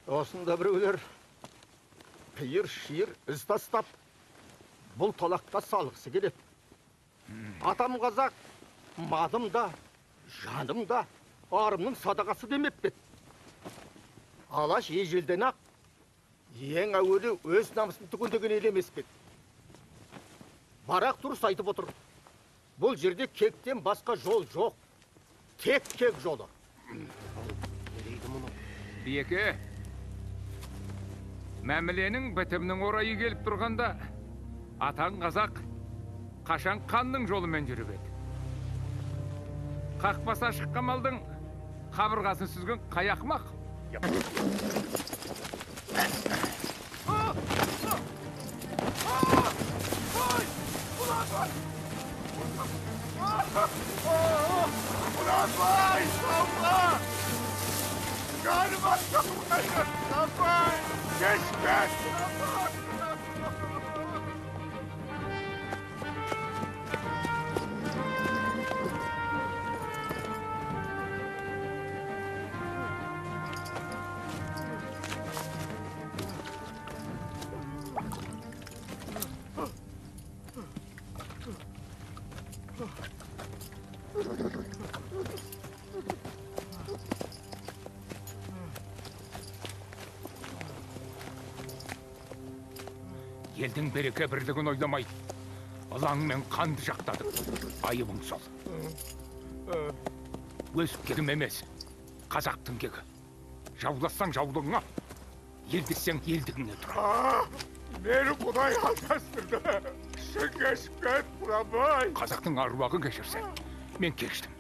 Осында біреулер қиыр-шиыр із тастап, бұл талаққа салғысы келеді. Атам қазақ, малым да, жаным да, арымның садақасы демеп пе? Алаш ежелден ақ ең әуелі өз намысын түгендеген ел емес пе? Барақ дұрыс айтып отыр. Бұл жерде кектен басқа жол жоқ. Тек кек жолы. Биеке, мәміленің бітімнің орайы келіп тұрғанда, атаң қазақ қашан қанның жолымен жүріп еді. Қақпаса шыққан малдың қабырғасын сүзген қай ақымақ? Құнанбай, сауға! Жаным аттамай, Құнанбай! Кешкен! Елдің береке бірлігін ойламай, ылаң мен қанды жақтадың. Айыбың сол. Өз кегім емес, қазақтың кегі. Жаулассаң жаулығыңа, елдессең елдігіңе тұр. Мені Құдай алдастырды. Кешіп кет, Құнанбай. Қазақтың аруағы кешірсе, мен кештім.